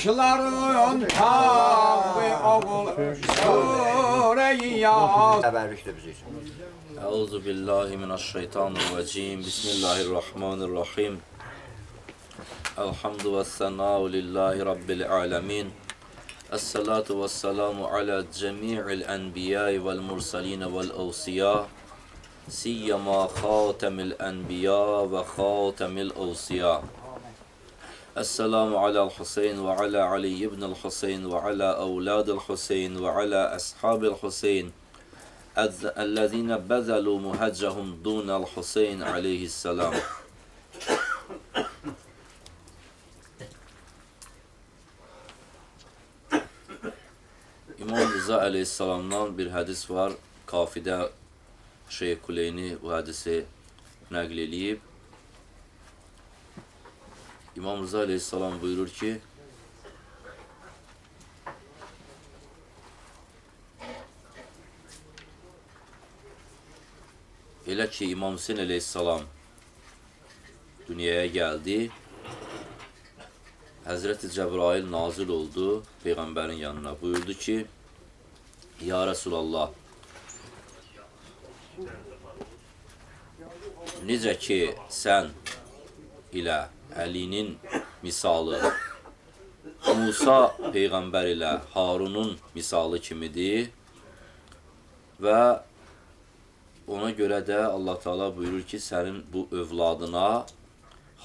Yaşların tabi oğul Sure-i Yas. Təbərrükdür bizim üçün. Euzu billahi mineşşeytanirracim. Bismillahirrahmanirrahim. Elhamdü ve senâ'u lillahi rabbil âlemin. Esselatu vesselamu ala cemi'il enbiyai vel mursalin vel evsiya. Siyema khatemil enbiya ve khatemil evsiya. Esselamu ala'l Hüseyin ve ala Ali ibn'l Hüseyin ve ala evladil Hüseyin ve ala ashabil Hüseyin. الذين بذلوا مهجهم دون الحسين عليه السلام. İmam Rıza əleyhissalamdan bir hədis var. Kafidə Şeyh Kuleyni bu hədisi nəql eləyib. İmam Rıza əleyhissalam buyurur ki, elə ki İmam Hüseyin əleyhissalam dünyaya gəldi, Həzrəti Cəbrail nazil oldu Peyğəmbərin yanına. Buyurdu ki, Ya Rəsulallah, necə ki sən ilə Əlinin misalı Musa Peyğəmbər ilə Harunun misalı kimidir və ona görə də Allah Teala buyurur ki, sənin bu övladına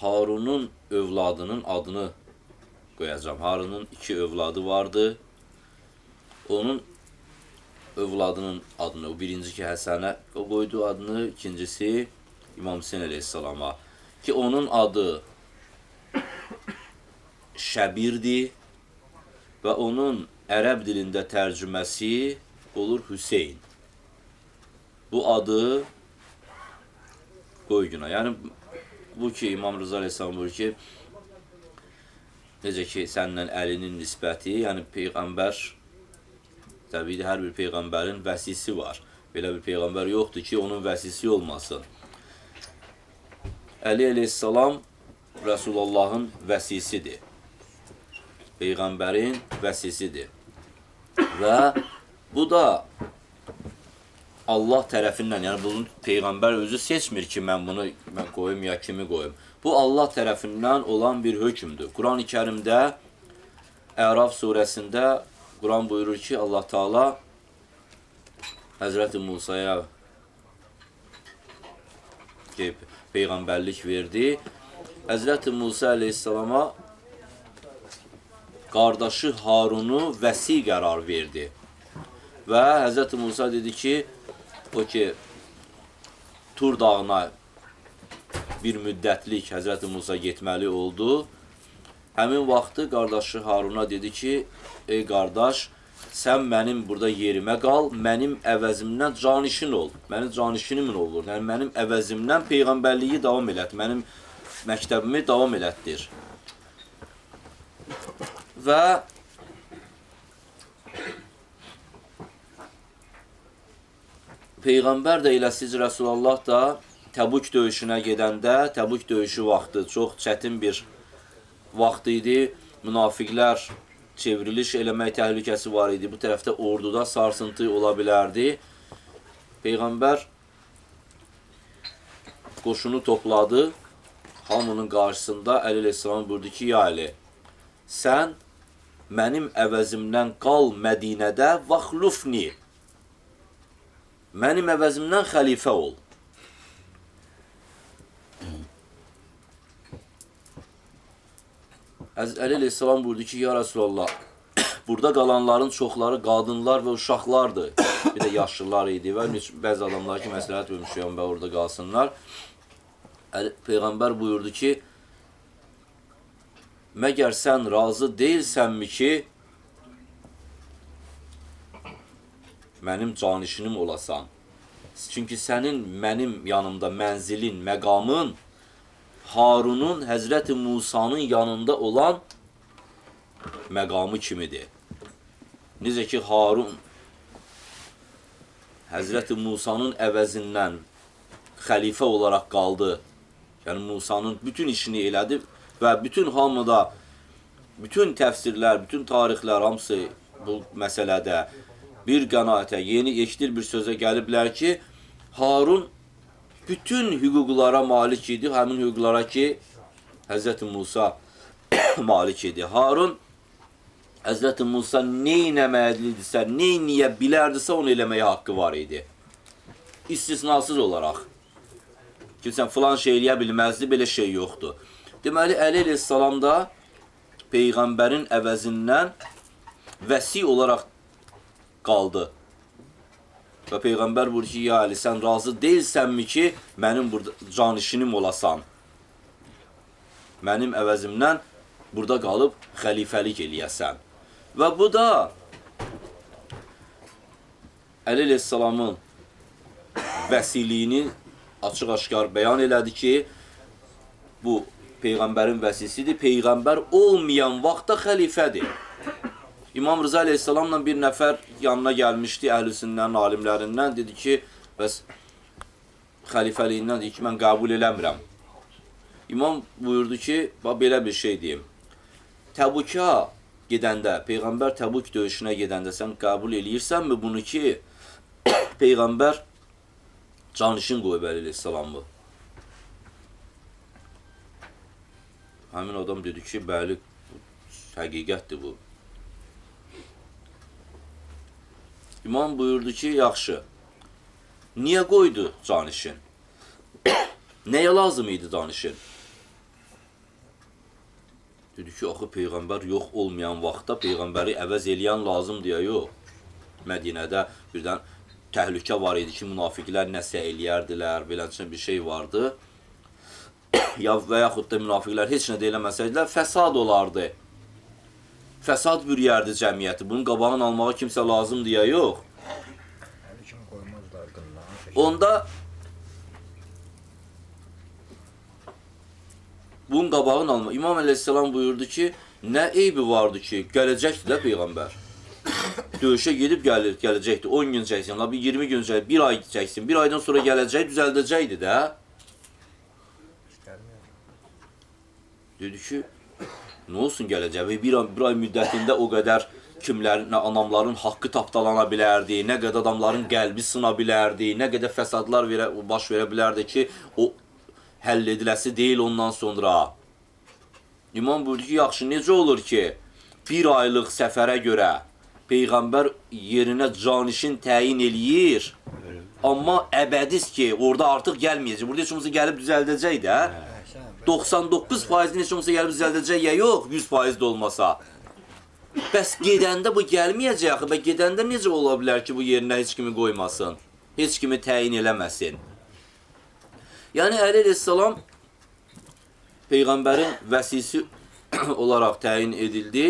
Harunun övladının adını qoyacağam. Harunun iki övladı vardı. Onun övladının adını, o birinci ki Həsənə o qoydu adını, ikincisi İmam Hüseyin əleyhissalama ki onun adı Şəbirdir və onun ərəb dilində tərcüməsi olur Hüseyn. Bu adı qoy günah. Yəni bu ki İmam Rıza əleyhissalam buyurur ki, necə ki səninlə Əlinin nisbəti, yəni peyğəmbər, təbii hər bir peyğəmbərin vəsisi var. Belə bir peyğəmbər yoxdur ki, onun vəsisi olmasın. Əli əleyhissalam Rəsulullahın vəsisidir. Peyğəmbərin vəsisidir. Və bu da Allah tərəfindən, yəni bunu peyğəmbər özü seçmir ki, mən bunu mən qoyum ya kimi qoyum. Bu Allah tərəfindən olan bir hökmdür. Quran-ı Kərimdə Əraf surəsində Quran buyurur ki, Allah Teala Həzrəti Musaya ki, peyğəmbərlik verdi. Həzrəti Musa əleyhissalama qardaşı Harunu vəsi qərar verdi. Və Həzrəti Musa dedi ki, o ki Tur dağına bir müddətlik Həzrəti Musa getməli oldu. Həmin vaxtı qardaşı Haruna dedi ki, ey qardaş, sən mənim burada yerimə qal, mənim əvəzimdən canişin ol. Mənim canişinimin olur. Yəni mənim əvəzimdən peyğəmbərliyi davam elət, mənim məktəbimi davam elətdir. Və Peyğəmbər də elə siz Rəsulallah da Təbuk döyüşünə gedəndə, Təbuk döyüşü vaxtı çox çətin bir vaxt idi. Münafiqlər çevriliş eləmək təhlükəsi var idi. Bu tərəfdə orduda sarsıntı ola bilərdi. Peyğəmbər qoşunu topladı. Hamının qarşısında Əli əleyhissalam buyurdu ki, ya Əli, sən mənim əvəzimdən qal Mədinədə vaxlufni. Mənim əvəzimdən xəlifə ol. Əli əleyhissalam buyurdu ki, ya Rəsulallah, burada qalanların çoxları qadınlar və uşaqlardır. Bir də yaşlılar idi və bəzi adamlar ki, məsləhət vermişəm və orada qalsınlar. Peyğəmbər buyurdu ki, məgər sən razı deyilsənmi ki, mənim canişinim olasan? Çünki sənin mənim yanımda mənzilin, məqamın Harunun Həzrəti Musanın yanında olan məqamı kimidir. Necə ki Harun Həzrəti Musanın əvəzindən xəlifə olaraq qaldı. Yəni Musanın bütün işini elədi və bütün hamı da Bütün təfsirlər, bütün tarixlər hamısı bu məsələdə bir qənaətə, yeni eşidir bir sözə gəliblər ki, Harun bütün hüquqlara malik idi, həmin hüquqlara ki, Həzrəti Musa malik idi. Harun Həzrəti Musa nə eləməlidirsə, nə eləyə bilərdisə, onu eləməyə haqqı var idi. İstisnasız olaraq. Ki, sən filan şey eləyə bilməzdi, belə şey yoxdur. Deməli, Əli əleyhissalam da Peyğəmbərin əvəzindən vəsi olaraq qaldı. Və Peyğəmbər buyurur ki, ya Əli, sən razı deyilsənmi ki, mənim burada canişinim olasan? Mənim əvəzimdən burada qalıb xəlifəlik eləyəsən. Və bu da Əli əleyhissalamın vəsiliyini açıq-aşkar bəyan elədi ki, bu Peyğəmbərin vəsisidir. Peyğəmbər olmayan vaxtda xəlifədir. İmam Rıza əleyhissalamla bir nəfər yanına gəlmişdi, əhlüsündən, alimlərindən, dedi ki, bəs xəlifəliyindən dedi ki, mən qəbul eləmirəm. İmam buyurdu ki, bax, belə bir şey deyim. Təbuka gedəndə, Peyğəmbər Təbuk döyüşünə gedəndə sən qəbul eləyirsənmi bunu ki, Peyğəmbər canişin qoyub Əli əleyhissalamı? Həmin adam dedi ki, bəli, həqiqətdir bu. İmam buyurdu ki, yaxşı, niyə qoydu canişin? Nəyə lazım idi canişin? Dedi ki, axı Peyğəmbər yox olmayan vaxtda Peyğəmbəri əvəz eləyən lazım deyə yox. Mədinədə birdən təhlükə var idi ki, münafiqlər nəsə eləyərdilər, beləncə bir şey vardı. Ya və yaxud da münafiqlər heç nə də eləməsəydilər, fəsad olardı. Fəsad bürüyərdi cəmiyyəti. Bunun qabağını almağa kimsə lazım deyə yox. Onda bunun qabağını alma. İmam əleyhissalam buyurdu ki, nə eybi vardı ki, gələcəkdi də Peyğəmbər. Döyüşə gedib gələcəkdi. 10 gün çəksin, bir 20 gün çəksin, bir ay çəksin. Bir aydan sonra gələcək, düzəldəcəkdi də. Dedi ki, nə olsun gələcək? Və bir ay müddətində o qədər kimlərin, anamların haqqı tapdalana bilərdi, nə qədər adamların qəlbi sına bilərdi, nə qədər fəsadlar baş verə bilərdi ki, o həll ediləsi deyil ondan sonra. İmam buyurdu ki, yaxşı, necə olur ki, bir aylıq səfərə görə Peyğəmbər yerinə canişin təyin eləyir, amma əbədiz ki, orada artıq gəlməyəcək. Burada heç olmasa gəlib düzəldəcək də. 99%-ni heç olmasa gəlib düzəldəcək ya yox, 100% də olmasa. Bəs gedəndə bu gəlməyəcək axı. Bəs gedəndə necə ola bilər ki, bu yerinə heç kimi qoymasın, heç kimi təyin eləməsin? Yəni Əli əleyhissalam Peyğəmbərin vəsisi olaraq təyin edildi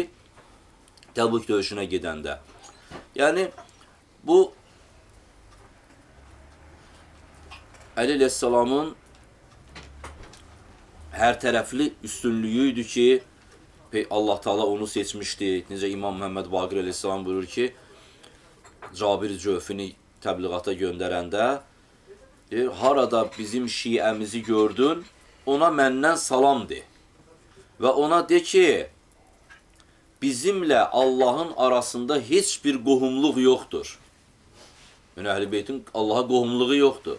Təbuk döyüşünə gedəndə. Yəni bu Əli əleyhissalamın hər tərəfli üstünlüyü idi ki, Allah Teala onu seçmişdi. Necə İmam Məhəmməd Baqir əleyhissalam buyurur ki, Cabir Cöfini təbliğata göndərəndə deyir, harada bizim şiəmizi gördün, ona məndən salam de. Və ona de ki, bizimlə Allahın arasında heç bir qohumluq yoxdur. Yəni, Əhl-i Beytin Allaha qohumluğu yoxdur.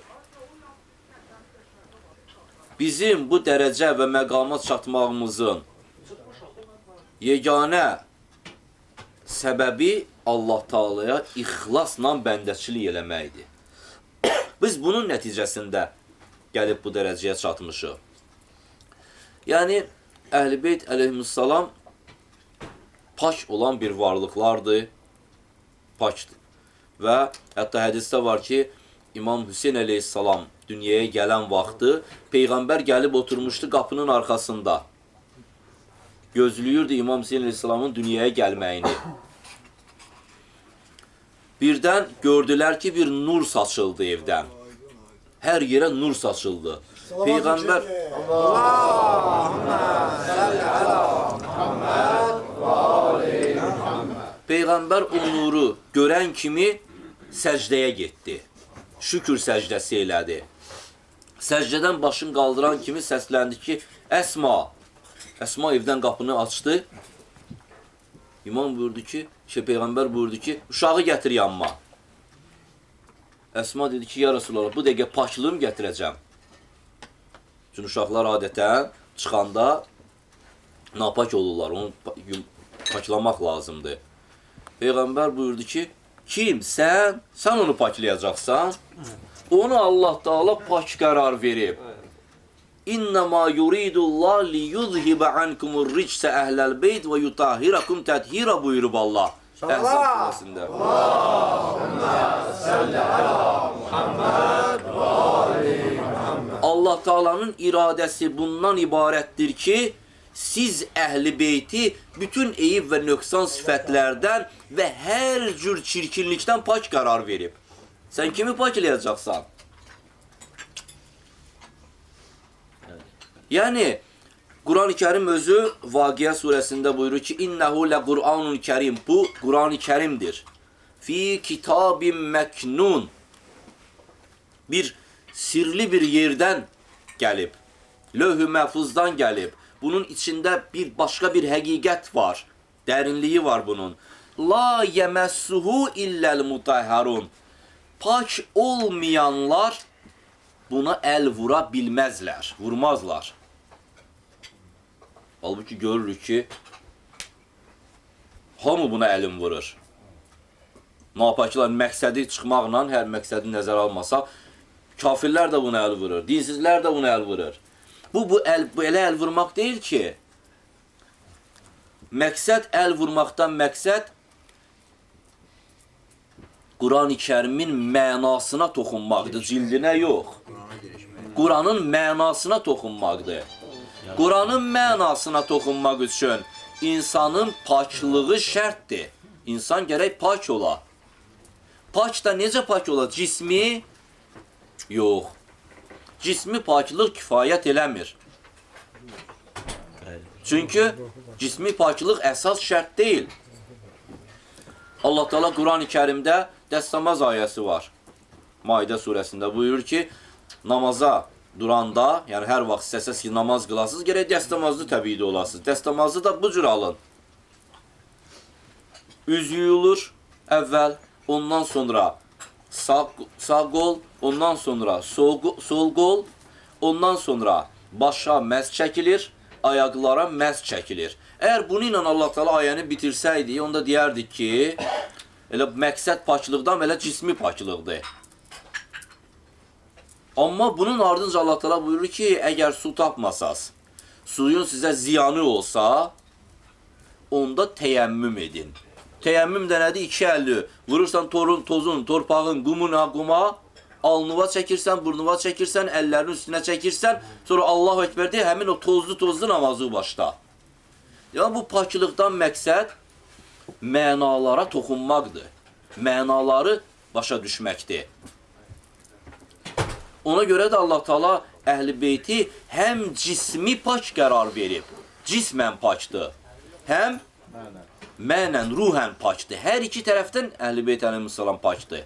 Bizim bu dərəcə və məqama çatmağımızın yeganə səbəbi Allah Taalaya ixlasla bəndəçilik eləməkdir. Biz bunun nəticəsində gəlib bu dərəcəyə çatmışıq. Yəni, Əhl-i Beyt əleyhissalam pak olan bir varlıqlardır. Pakdır. Və hətta hədisdə var ki, İmam Hüseyn əleyhissalam dünyaya gələn vaxtı Peyğəmbər gəlib oturmuşdu qapının arxasında. Gözləyirdi İmam Hüseyn əleyhissalamın dünyaya gəlməyini. Birdən gördülər ki, bir nur saçıldı evdən. Hər yerə nur saçıldı. Peyğəmbər Peyğəmbər o nuru görən kimi səcdəyə getdi. Şükür səcdəsi elədi. Səcdədən başını qaldıran kimi səsləndi ki, Əsma. Əsma evdən qapını açdı. İmam buyurdu ki, Peyğəmbər buyurdu ki, uşağı gətir yanıma. Əsma dedi ki, ya Rəsulallah, bu dəqiqə paklığım gətirəcəm. Çünki uşaqlar adətən çıxanda napak olurlar, onu paklamaq lazımdır. Peyğəmbər buyurdu ki, kim? Sən onu paklayacaqsan. Onu Allah Teala pak qərar verib. İnnemâ yuridullah li yuzhibe ankumur ricse ehlel beyt ve yutahhirakum tethira buyurub Allah. Əhzab surəsində. Allah Teala'nın iradəsi bundan ibarətdir ki, siz əhl-i beyti bütün eyib və nöqsan sifətlərdən və hər cür çirkinlikdən pak qərar verib. Sən kimi paklayacaqsan? Yəni, Quran-ı Kərim özü Vaqiə surəsində buyurur ki, İnnehu lə Qur'anun Kərim. Bu, Quran-ı Kərimdir. Fi kitabin məknun. Bir sirli bir yerdən gəlib. Lövh-ü məhfuzdan gəlib. Bunun içində bir başqa bir həqiqət var. Dərinliyi var bunun. La yemessuhu illəl mutahharun. Pak olmayanlar buna əl vura bilməzlər, vurmazlar. Halbuki görürük ki, hamı buna əlin vurur. Napaklar məqsədi çıxmaqla, hər məqsədi nəzərə almasa, kafirlər də buna əl vurur, dinsizlər də buna əl vurur. Bu elə əl vurmaq deyil ki, məqsəd əl vurmaqdan məqsəd Quran-ı Kərimin mənasına toxunmaqdır, cildinə yox. Quranın mənasına toxunmaqdır. Quranın mənasına toxunmaq üçün insanın paklığı şərtdir. İnsan gərək pak ola. Pak da necə pak ola? Cismi? Yox. Cismi paklıq kifayət eləmir. Çünki cismi paklıq əsas şərt deyil. Allah Teala Quran-ı Kərimdə dəstəmaz ayəsi var. Maidə surəsində buyurur ki, namaza duranda, yəni hər vaxt istəsəz ki, namaz qılasınız, gərək dəstəmazlı təbii də olasınız. Dəstəmazı da bu cür alın. Üz yuyulur əvvəl, ondan sonra sağ qol, ondan sonra sol qol, ondan sonra başa məs çəkilir, ayaqlara məs çəkilir. Əgər bunu ilə Allah Teala ayəni bitirsəydi, onda deyərdik ki, elə məqsəd paklıqdan elə cismi paklıqdır. Amma bunun ardınca Allah Teala buyurur ki, əgər su tapmasaz, suyun sizə ziyanı olsa, onda təyəmmüm edin. Təyəmmüm də nədir? İki əlli. Vurursan tozun, torpağın, qumuna, quma, alnıva çəkirsən, burnuva çəkirsən, əllərinin üstünə çəkirsən, sonra Allahu Ekber deyə həmin o tozlu namazı başla. Yəni bu paklıqdan məqsəd mənalara toxunmaqdır. Mənaları başa düşməkdir. Ona görə də Allah Teala Əhl-i Beyti həm cismi pak qərar verib, cismən pakdır, həm mənən, ruhən pakdır. Hər iki tərəfdən Əhl-i Beyt əleyhissalam pakdır.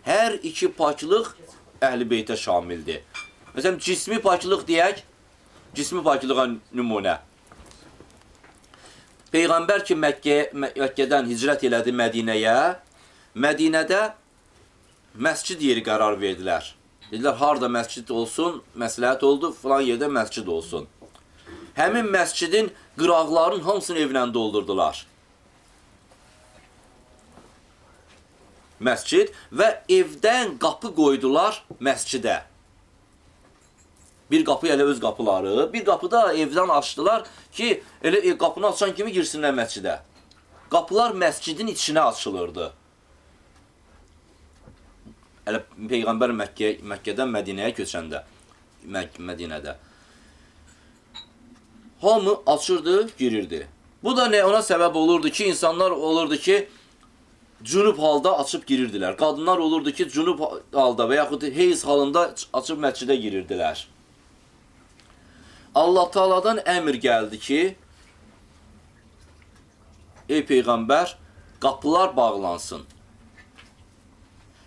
Hər iki paklıq Əhl-i Beytə şamildir. Məsələn, cismi paklıq deyək, cismi paklığa nümunə. Peyğəmbər ki, Məkkədən hicrət elədi Mədinəyə, Mədinədə məscid yeri qərar verdilər. Dedilər, harada məscid olsun, məsləhət oldu, filan yerdə məscid olsun. Həmin məscidin qıraqlarının hamısını evlə doldurdular. Məscid və evdən qapı qoydular məscidə. Bir qapı elə öz qapıları, bir qapı da evdən açdılar ki, elə qapını açan kimi girsinlər məscidə. Qapılar məscidin içinə açılırdı. Elə Peyğəmbər Məkkədən Mədinəyə köçəndə, Mədinədə. Hamı açırdı, girirdi. Bu da nə ona səbəb olurdu ki, insanlar olurdu ki, cünub halda açıb girirdilər. Qadınlar olurdu ki, cünub halda və yaxud heyz halında açıb məscidə girirdilər. Allah Teala'dan əmr gəldi ki, ey Peyğəmbər, qapılar bağlansın.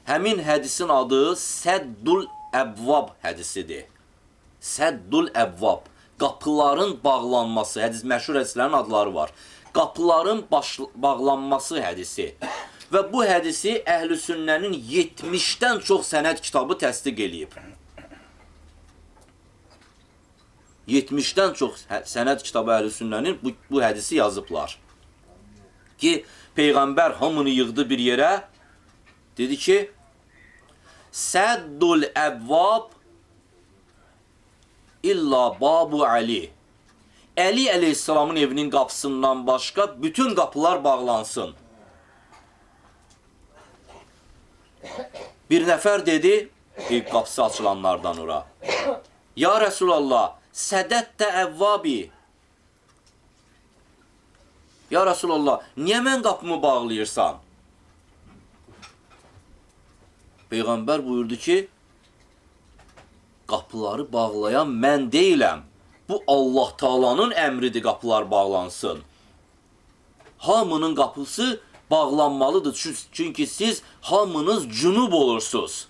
Həmin hədisin adı Səddul Əbvab hədisidir. Səddul Əbvab, qapıların bağlanması, hədis, məşhur hədislərin adları var. Qapıların bağlanması hədisi. Və bu hədisi Əhl-i Sünnənin 70-dən çox sənəd kitabı təsdiq eləyib. 70-dən çox sənəd kitabı Əhl-i Sünnənin bu hədisi yazıblar. Ki, Peyğəmbər hamını yığdı bir yerə, dedi ki, Səddul əbvab illa babu Ali. Əli əleyhissalamın evinin qapısından başqa bütün qapılar bağlansın. Bir nəfər dedi, ev qapısı açılanlardan ora. Ya Rəsulallah, sədəttə əvvabi. Ya Rəsulallah, niyə mən qapımı bağlayırsan? Peyğəmbər buyurdu ki, qapıları bağlayan mən deyiləm. Bu Allah Taala'nın əmridir qapılar bağlansın. Hamının qapısı bağlanmalıdır. Çünki siz hamınız cünub olursunuz.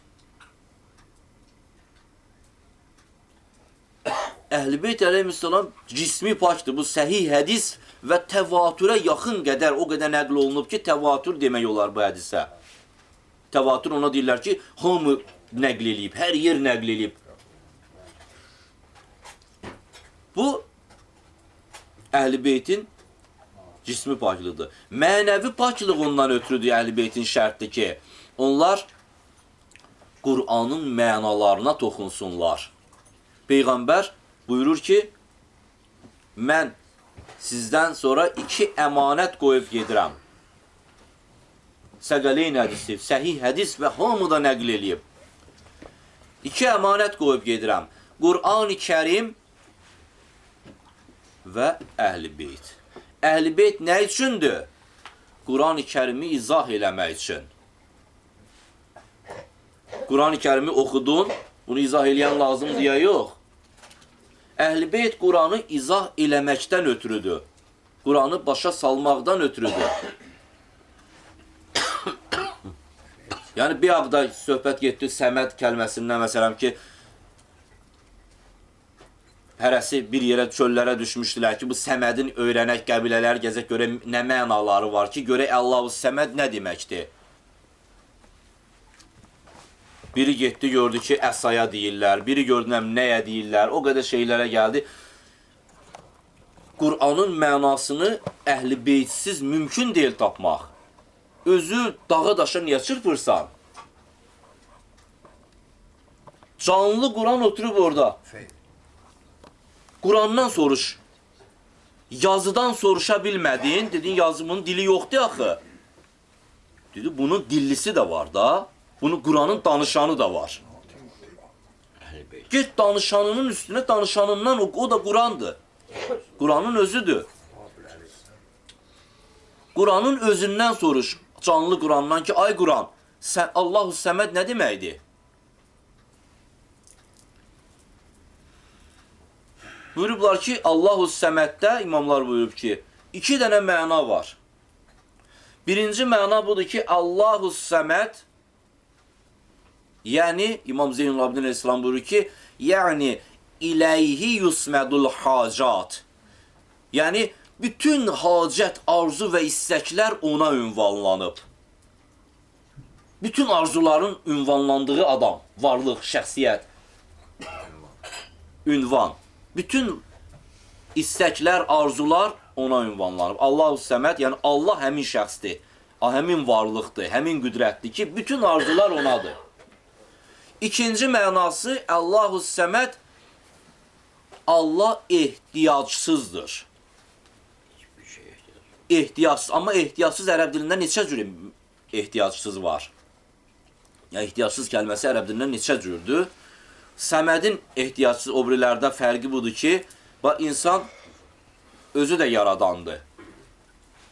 Əhl-i Beyt əleyhissalam cismi pakdır. Bu səhih hədis və təvatürə yaxın qədər o qədər nəql olunub ki, təvatür demək olar bu hədisə. Təvatür ona deyirlər ki, hamı nəql eləyib, hər yer nəql eləyib. Bu, Əhl-i Beytin cismi paklığıdır. Mənəvi paklıq ondan ötrüdür Əhl-i Beytin şərtdir ki, onlar Qur'anın mənalarına toxunsunlar. Peyğəmbər buyurur ki, mən sizdən sonra 2 əmanət qoyub gedirəm. Səqələyn hədisi, səhih hədis və hamı da nəql eləyib. 2 əmanət qoyub gedirəm. Qur'an-ı Kərim və Əhl-i Beyt. Əhl-i Beyt nə üçündür? Qur'an-ı Kərimi izah eləmək üçün. Qur'an-ı Kərimi oxudun, bunu izah eləyən lazımdır ya yox. Əhl-i Beyt Qur'anı izah eləməkdən ötrüdür. Qur'anı başa salmaqdan ötrüdür. Yəni bir ağda söhbət getdi Səməd kəlməsindən məsələn ki, hərəsi bir yerə çöllərə düşmüşdülər ki, bu Səmədin öyrənək qəbilələr gəzək görə nə mənaları var ki, görək Allahu Səməd nə deməkdir. Biri getdi gördü ki, əsaya deyirlər, biri gördü nəyə deyirlər, o qədər şeylərə gəldi. Qur'anın mənasını əhl-i beytsiz mümkün deyil tapmaq. Özü dağa daşa niyə çırpırsan? Canlı Quran oturub orada. Qurandan soruş. Yazıdan soruşa bilmədin, dedin yazımın dili yoxdur axı. Dedi bunun dillisi də var da. Bunun Quranın danışanı da var. Get danışanının üstünə danışanından o da Qurandır. Quranın özüdür. Quranın özündən soruş. Canlı Qurandan ki, ay Quran, sən Allahu Səməd nə deməkdir? Buyurublar ki, Allahu Səməddə imamlar buyurub ki, 2 dənə məna var. Birinci məna budur ki, Allahu Səməd, yəni İmam Zeynul Abidin əleyhissalam buyurur ki, yəni iləyhi yusmədul hacat. Yəni bütün hacət, arzu və istəklər ona ünvanlanıb. Bütün arzuların ünvanlandığı adam, varlıq, şəxsiyyət, ünvan. Bütün istəklər, arzular ona ünvanlanıb. Allahu Səməd, yəni Allah həmin şəxsdir, həmin varlıqdır, həmin qüdrətdir ki, bütün arzular onadır. İkinci mənası Allahu Səməd, Allah ehtiyacsızdır. Ehtiyacsız, amma ehtiyacsız ərəb dilində neçə cür ehtiyacsız var? Yəni ehtiyacsız kəlməsi ərəb dilində neçə cürdür? Səmədin ehtiyacsız o birilərdə fərqi budur ki, bax insan özü də yaradandır.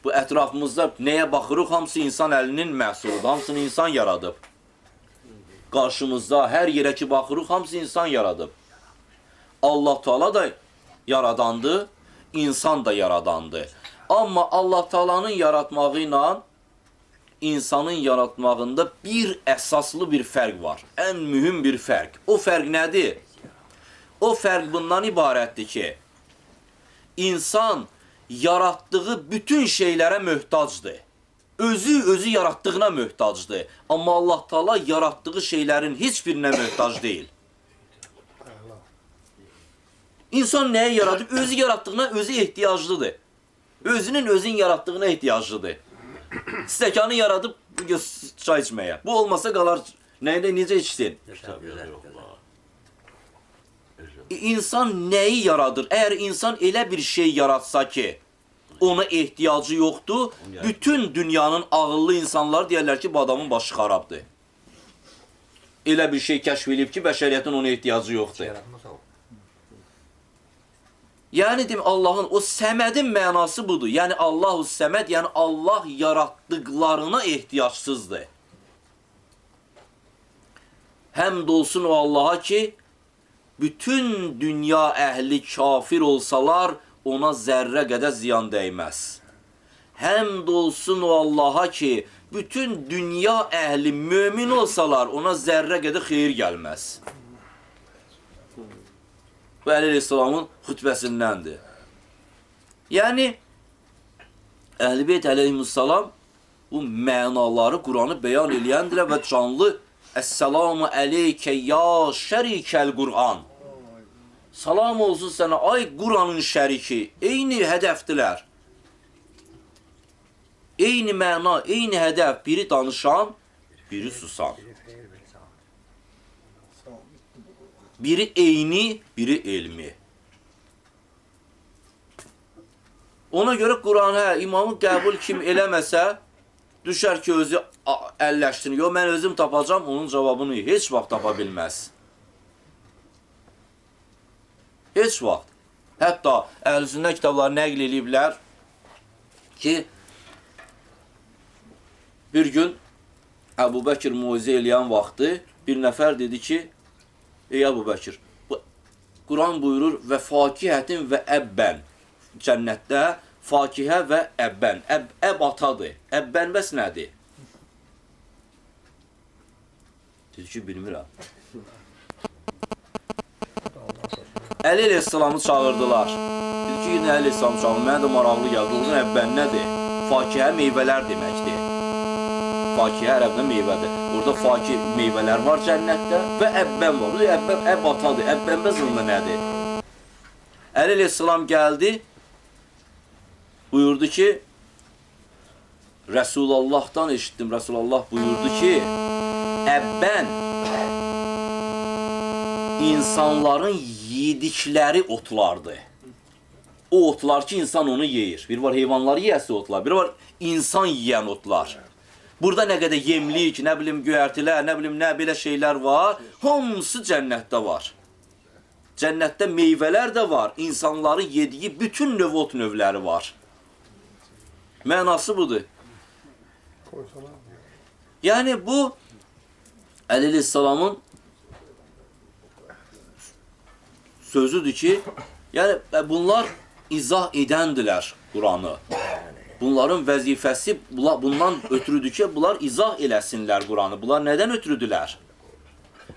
Bu ətrafımızda nəyə baxırıq, hamısı insan əlinin məhsuludur, hamısını insan yaradıb. Qarşımızda hər yerə ki baxırıq, hamısı insan yaradıb. Allah Teala da yaradandı, insan da yaradandı. Amma Allah Taala'nın yaratmağı ilə insanın yaratmağında bir əsaslı bir fərq var. Ən mühüm bir fərq. O fərq nədir? O fərq bundan ibarətdir ki, insan yaratdığı bütün şeylərə möhtacdır. Özü yaratdığına möhtacdır. Amma Allah Taala yaratdığı şeylərin heç birinə möhtac deyil. İnsan nəyi yaradıb? Özü yaratdığına özü ehtiyaclıdır. Özünün özün yaratdığına ehtiyaclıdır. Stəkanı yaradıb çay içməyə. Bu olmasa qalar, nəydə necə içsin? İnsan nəyi yaradır? Əgər insan elə bir şey yaratsa ki, ona ehtiyacı yoxdur, bütün dünyanın ağıllı insanları deyərlər ki, bu adamın başı xarabdır. Elə bir şey kəşf edib ki, bəşəriyyətin ona ehtiyacı yoxdur. Yəni, deyim, Allahın o səmədin mənası budur. Yəni, Allahu səməd, yəni Allah yaratdıqlarına ehtiyacsızdır. Həmd olsun o Allaha ki, bütün dünya əhli kafir olsalar, ona zərrə qədər ziyan dəyməz. Həmd olsun o Allaha ki, bütün dünya əhli mömin olsalar, ona zərrə qədər xeyir gəlməz. Bu, Əli əleyhissalamın xütbəsindəndir. Yəni, Əhl-i Beyt əleyhissalam bu mənaları Quranı bəyan eləyəndirlər və canlı Əssalamu əleykə ya şərikəl Qur'an. Salam olsun sənə, ay Quranın şəriki. Eyni hədəfdilər. Eyni məna, eyni hədəf. Biri danışan, biri susan. Biri eyni, biri elmi. Ona görə Quran, hə, imamı qəbul kim eləməsə, düşər ki, özü əlləşdirin. Yox, mən özüm tapacam, onun cavabını heç vaxt tapa bilməz. Heç vaxt. Hətta Əhl-i Sünnə kitabları nəql eləyiblər ki, bir gün Əbu Bəkir muizə eləyən vaxtı bir nəfər dedi ki, ey Əbu Bəkir, Quran buyurur və fakihətin və əbbən, cənnətdə fakihə və əbbən, əb atadır, əbbən bəs nədir? Dedi ki, bilmirəm. Əli əleyhissalamı çağırdılar. Dedi ki, Əli əleyhissalamı çağırdı, mənə də maraqlı gəldi, doğrudan əbbən nədir? Fakihə meyvələr deməkdir. Fakihə ərəbdə meyvədir. Orada fakih meyvələr var cənnətdə və əbbən var. Əbbən, əbb atadır. Əbbən bəs onda nədir? Əli əleyhissalam gəldi, buyurdu ki, Rəsulullahdan eşitdim. Rəsulullah buyurdu ki, əbbən insanların yedikləri otlardır. O otlar ki, insan onu yeyir. Bir var heyvanları yiyəsi otlar, bir var insan yiyən otlar. Burada nə qədər yemlik, nə bilim göyərtilər, nə bilim nə belə şeylər var, hamısı cənnətdə var. Cənnətdə meyvələr də var, insanların yediyi bütün növ ot növləri var. Mənası budur. Yəni bu, Əli əleyhissalamın sözüdür ki, yəni bunlar izah edəndilər Quranı. Bunların vəzifəsi bundan ötürüdür ki, bunlar izah eləsinlər Quranı. Bunlar nədən ötürüdülər?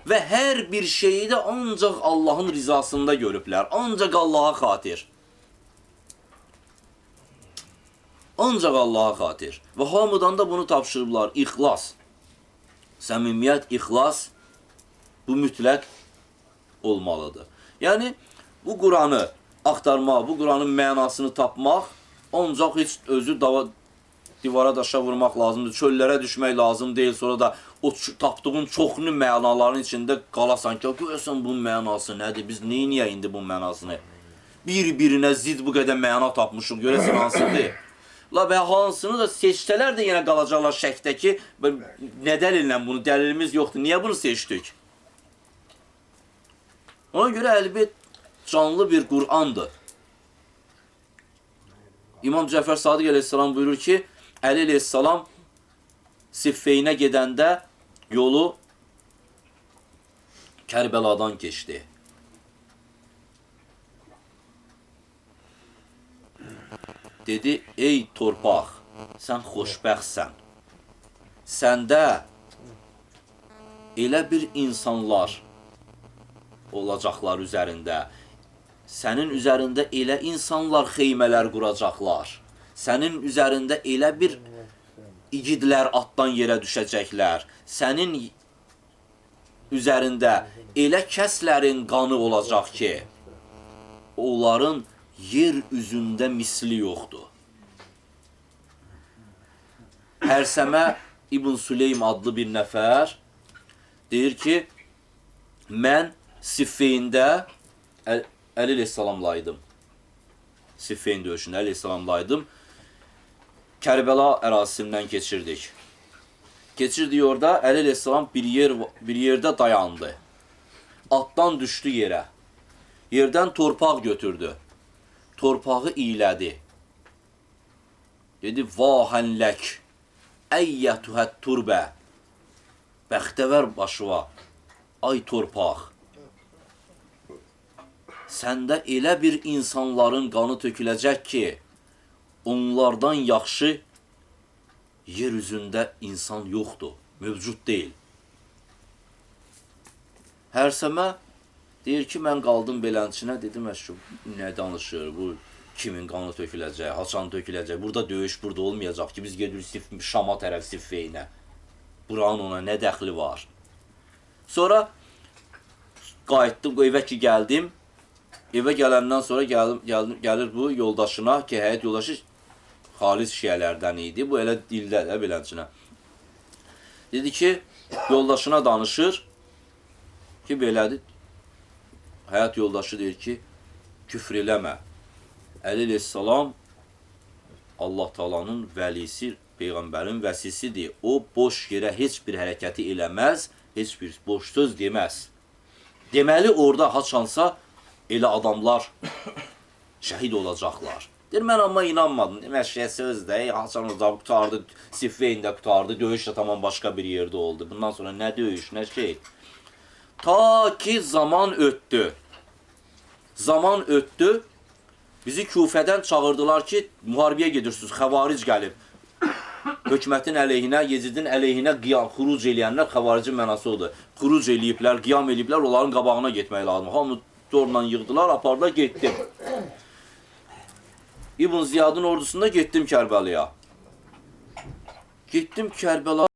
Və hər bir şeyi də ancaq Allahın rizasında görüblər. Ancaq Allaha xatir. Ancaq Allaha xatir. Və hamıdan da bunu tapşırıblar. İxlas. Səmimiyyət, ixlas bu mütləq olmalıdır. Yəni, bu Quranı axtarmaq, bu Quranın mənasını tapmaq ancaq heç özü divara daşa vurmaq lazımdır, çöllərə düşmək lazım deyil. Sonra da o tapdığın çoxlu mənaların içində qalasan ki, görəsən bunun mənası nədir, biz neyniyək indi bunun mənasını? Bir-birinə zid bu qədər məna tapmışıq, görəsən hansıdır? La və hansını da seçsələr də yenə qalacaqlar şəkdə ki, nə dəlillə bunu, dəlilimiz yoxdur, niyə bunu seçdik? Ona görə Əhl-i Beyt canlı bir Qur'andır. İmam Cəfər Sadiq əleyhissalam buyurur ki, Əli əleyhissalam Siffeynə gedəndə yolu Kərbəladan keçdi. Dedi, ey torpaq, sən xoşbəxtsən. Səndə elə bir insanlar olacaqlar üzərində. Sənin üzərində elə insanlar xeymələr quracaqlar. Sənin üzərində elə bir igidlər atdan yerə düşəcəklər. Sənin üzərində elə kəslərin qanı olacaq ki, onların yer üzündə misli yoxdur. Hərsəmə İbn Süleym adlı bir nəfər deyir ki, mən Siffeyndə Əli əleyhissalamla idim. Siffeyn döyüşündə Əli əleyhissalamla idim. Kərbəla ərazisindən keçirdik. Keçirdik orada Əli əleyhissalam bir yerdə dayandı. Atdan düşdü yerə. Yerdən torpaq götürdü. Torpağı iylədi. Dedi, vahənlək, əyyətuhət turbə, bəxtəvər başıva, ay torpaq. Səndə elə bir insanların qanı töküləcək ki, onlardan yaxşı yer üzündə insan yoxdur, mövcud deyil. Hərsəmə deyir ki, mən qaldım belənçinə, dedim, əşi, nə danışır, bu kimin qanı töküləcək, haçan töküləcək, burada döyüş burada olmayacaq ki, biz gedirik Şama tərəf Siffeynə. Buranın ona nə dəxli var? Sonra qayıtdım, evə ki gəldim. Evə gələndən sonra gəlir bu yoldaşına ki, həyat yoldaşı xalis şiələrdən idi. Bu elə dildə də belənçinə. Dedi ki, yoldaşına danışır ki, belədir. Həyat yoldaşı deyir ki, küfr eləmə. Əli əleyhissalam Allah Taala'nın vəlisi, peyğəmbərin vəsisidir. O boş yerə heç bir hərəkəti eləməz, heç bir boş söz deməz. Deməli orada haçansa elə adamlar şəhid olacaqlar. Deyir, mən amma inanmadım. Demək, şey söz də, haçan orada qurtardı, Siffeyn də qurtardı, döyüş də tamam başqa bir yerdə oldu. Bundan sonra nə döyüş, nə şey. Ta ki zaman ötdü. Zaman ötdü. Bizi Kufədən çağırdılar ki, müharibəyə gedirsiniz, xəvaric gəlib. Hökumətin əleyhinə, Yezidin əleyhinə qiyam, xuruc eləyənlər, xəvaricin mənası odur. Xuruc eləyiblər, qiyam eləyiblər, onların qabağına getmək lazım. Hamı zorla yığdılar, apardılar, getdim. İbn Ziyadın ordusunda getdim Kərbəlaya. Getdim Kərbəla.